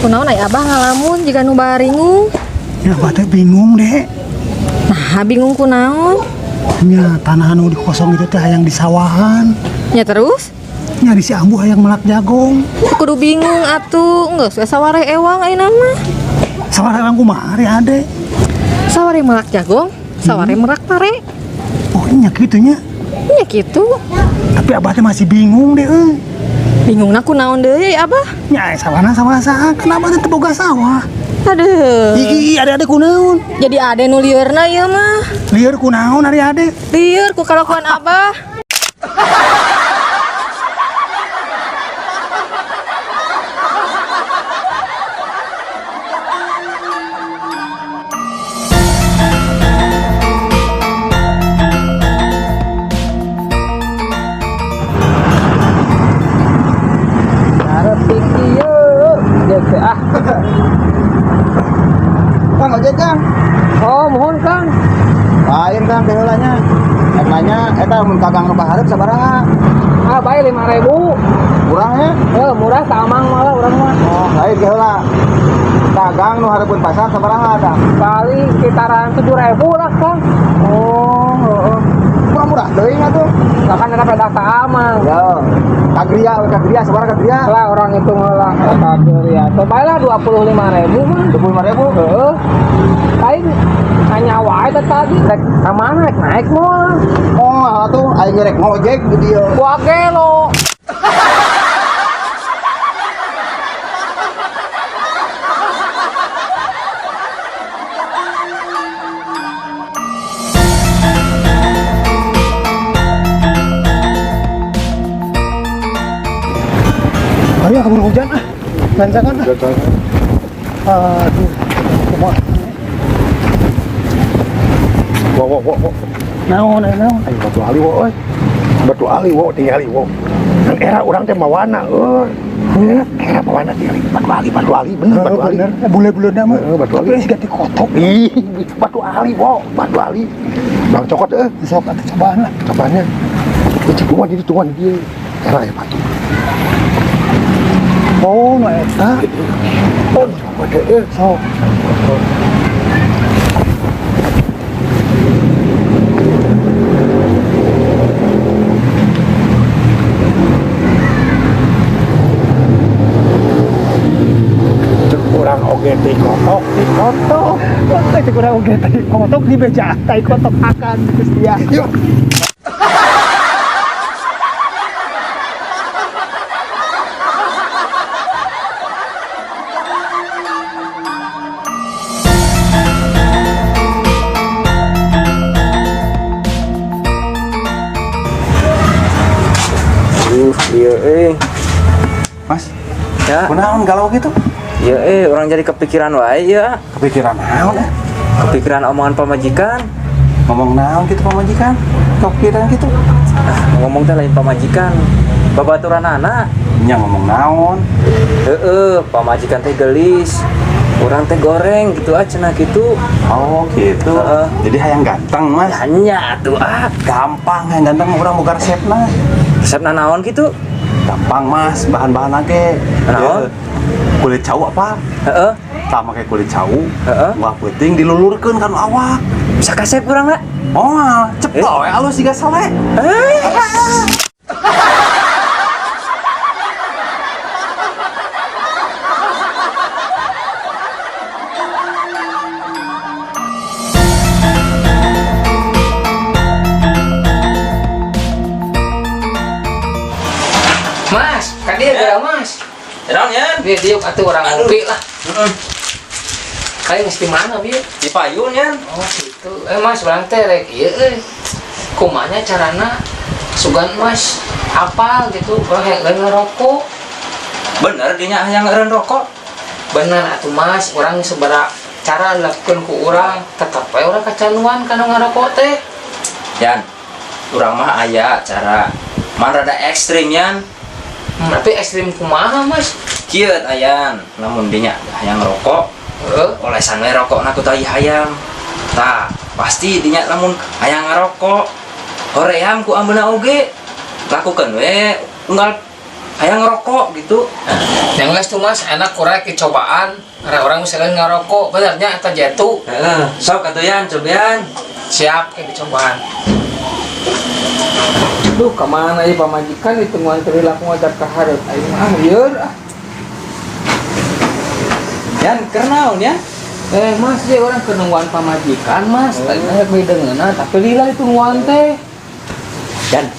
Kunaon ai Abah ngalamun jiga nu baringung? Ya, abah teh bingung deh. Nah, bingung kunaon? Nya tanah anu dikosong itu teh hayang di sawahan. Ya terus? Nya di si Ambu hayang melak jagong. Kudu bingung atuh, geus we sawareh ewang ayeuna mah. Sawah ewang kumaha ari ade? Sawareh melak jagong, sawareh merak pare. Oh, nya kitu nya. Nya kitu. Tapi abah teh masih bingung deh euy. Bingungna kunaon deui Abah? Nya sawahna sawah saha? Kenapa teh teu boga sawah? Aduh. Ih, ade-ade kunaon? Jadi ade nu lieurna ieu mah. Lieur kunaon ari ade? Lieur ku kalakuan Abah. Ah. Kang ojek Kang. Oh, mohon Kang. Lain Kang teh heula nya. Rek nanya eta mun ka Kang nu kahareup sabaraha? Ah, bae 5.000. Murah ya? Eh, murah ka amang malah urang mah. Oh, lain teh heula. Ka Gang nu hareupeun pasar sabaraha tah? Paling sekitaran 7.000 lah, Kang. Oh, heeh. Murah-murah teuing atuh. Lah kan ada pedah ka amang. Ya. Ka Gria, ka Gria sabaraha ka Gria? Lah orang itu lah ka Gria. Teh bae lah 25.000 mah. 25.000. Heeh. Lain nanya wae teh tadi rek ka mana rek naik moal. Oh, atuh aing rek ngojek di dieu. Wah gelo. Ayo keburu hujan ah. Lancangan ah. Aduh, kumaha? Wo wo wo wo. Naon aya naon? Ayo batu ali wo euy. Batu ali wo tingali wo. Kan era urang teh mawana euy. Era mawana tingali batu ali bener batu ali. Bener, bule-bulena mah. Heeh, batu ali. Tapi geus ganti kotok. Ih, batu ali wo, batu ali. Bang cokot euy, Sok atuh cobaan lah. cobaannya. Itu tungguan jadi tungguan dia. Era ya batu. Oh, nu eta. Oh, cokot euy. Sok. Cek urang oge ti kotok, ti kotok. Cek urang oge ti kotok di beja tai kotok akan geus dia. Yuk. Iya eh. Mas, Ya. kunaon galau gitu? Iya eh, orang jadi kepikiran wae ya. Kepikiran naon eh? Kepikiran omongan pamajikan. Ngomong naon gitu pamajikan? Kepikiran gitu? Ah, ngomong teh lain pamajikan. Babaturan anak. Nya ngomong naon? Heeh, pamajikan teh gelis. Orang teh goreng gitu ah cenah gitu. Oh gitu. Heeh. Jadi hayang ganteng Mas. Hanya tuh ah. Gampang hayang ganteng urang boga resepna. Resepna naon gitu? Gampang Mas, bahan-bahan ge. Naon? Ya, kulit cau apa? Heeh. Tah make kulit cau. Heeh. Wah peuting dilulurkeun kan awak. Bisa kasep urang lah. Oh, cepet we alus siga sale. Mas, kan dia geura Mas. Naon ya? Dia diuk atuh urang ngopi lah. Kalian mesti mana bi? Di payun ya. Oh gitu. Mas, urang teh rek ieu euy. Kumanya carana sugan Mas apa gitu urang hayang ngerokok. Bener dinya hayang eureun rokok. Bener atuh Mas, urang sabaraha cara lakukeun ku urang tetep we urang kacanduan kana ngarokok teh. Yan, urang mah aya cara mah rada ekstrim yan. Tapi ekstrim kumaha Mas? Kieu ayan, lamun dinya hayang rokok, Heeh. olesan we rokokna ku tai hayam. Tah, pasti dinya lamun hayang ngarokok, hoream ku ambeuna oge. Lakukeun we unggal Hayang ngerokok gitu. Yang geus tuh Mas, enak kurang dicobaan. Karena orang misalnya ngerokok, benernya atau jatuh. Heeh, sok atuh Yan, cobian. Siap kayak dicobaan. Duh, kemana ya pamajikan ditungguan perilaku ngajak ke hareup aing mah ah lieur ah. Yan, keur naon ya? Eh mas, dia orang keur nungguan pamajikan mas. Tadi mah rek mideungeunna, tapi lila ditungguan teh. Yan,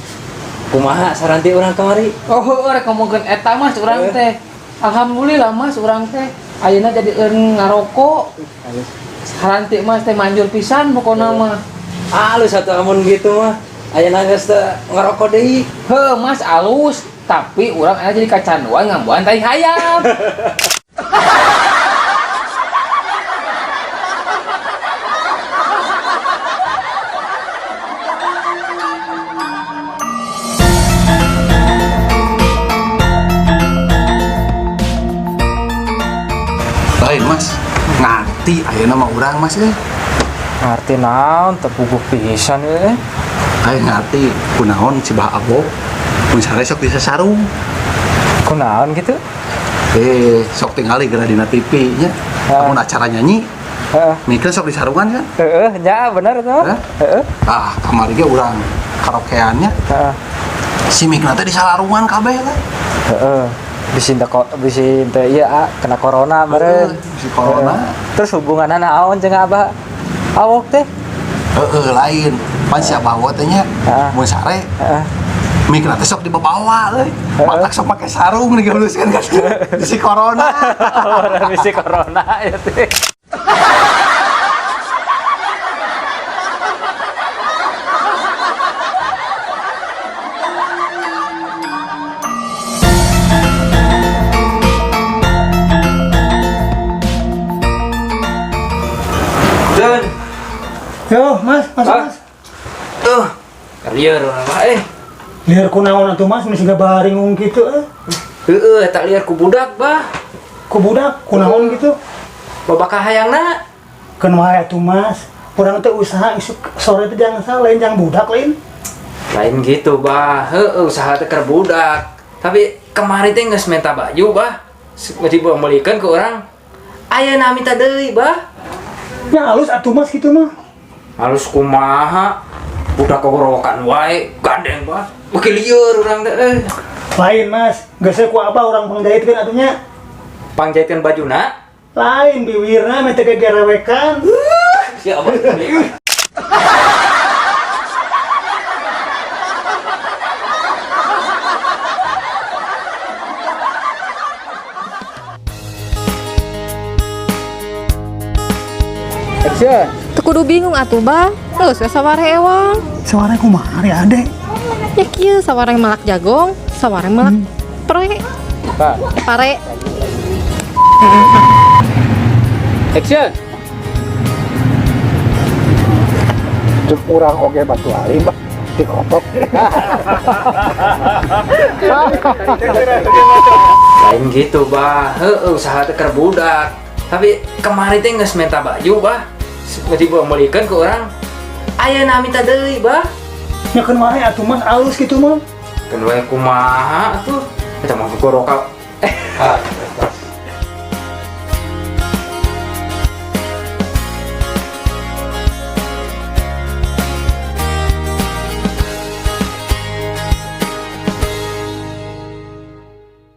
kumaha saranti urang kamari? Oh, rek ngomongkeun eta mas urang teh. Alhamdulillah mas urang teh ayeuna jadi eun ngarokok. Saranti mas teh manjur pisan pokona mah. Alus atuh amun gitu mah. Ayeuna geus teu ngerokok deui. Heuh mas alus, tapi urang ayeuna jadi kacanduan ngambuan tai hayam. Lain mas, ngerti ayeuna mah urang mas eh. Ngerti naon terpuguh pisan we. Aing ngerti kunaon si Bah Abo mun sare sok bisa sarung. Kunaon gitu? Eh, sok tingali geura dina TV nya. Ah. Amun acara nyanyi, Heeh. mikir sok disarungan kan? Heeh, nya bener tuh. Hah? Heeh. Ah, kamari ge urang karaokeannya Heeh. si mikna teh disalarungan kabeh lah. Heeh. Bisi teu bisi teu ieu ah, kena corona meureun. Heeh, bisi corona. Heeh. Terus hubunganna naon jeung Abah Awok teh? Heeh, lain. Pan si Abah Awok teh nya Heeh. mun sare Heeh. mikna teh sok dibawa euy. Matak sok make sarung digeluskeun kan bisi corona. Orang bisi corona ya teh. Dan, Yo, Mas, masuk Ah. Mas. tuh, lieur urang mah eh. Lieur kunaon atuh Mas, mesti gabaringung kitu eh. Heeh, eta lieur ku budak bah. Ku budak kunaon gitu. Loba kahayangna. Keun wae atuh Mas. Urang teh usaha isuk sore teh jangan salah lain jangan budak lain. Lain gitu bah, heeh usaha teh keur budak. Tapi kemarin teh geus minta baju bah. Dibelikeun ke urang. Ayeuna minta deui bah. Ya halus atuh Mas gitu mah. Halus kumaha? Budak kogorowokan wae, gandeng bah. Beuki lieur urang teh eh. Lain Mas, geus ku abah urang pangjahitkeun atuh nya. Pangjahitkeun bajuna. Lain biwirna meh teh gegerewekan. Si abah. Action. Teu kudu bingung atuh bah. Geus we saware ewang. Suara kumaha ari ade? Ya kieu saware melak jagong, saware melak pre. Pare. Action. Cek urang oge batu alim bah dikotok. Lain gitu bah, heeh usaha teh keur budak. Tapi kemarin teh geus minta baju bah. Dibelikeun ke urang. Ayeuna minta deui bah. Nya keun wae atuh Mas, alus gitu mah. Keun wae kumaha atuh? Eta mah goroka.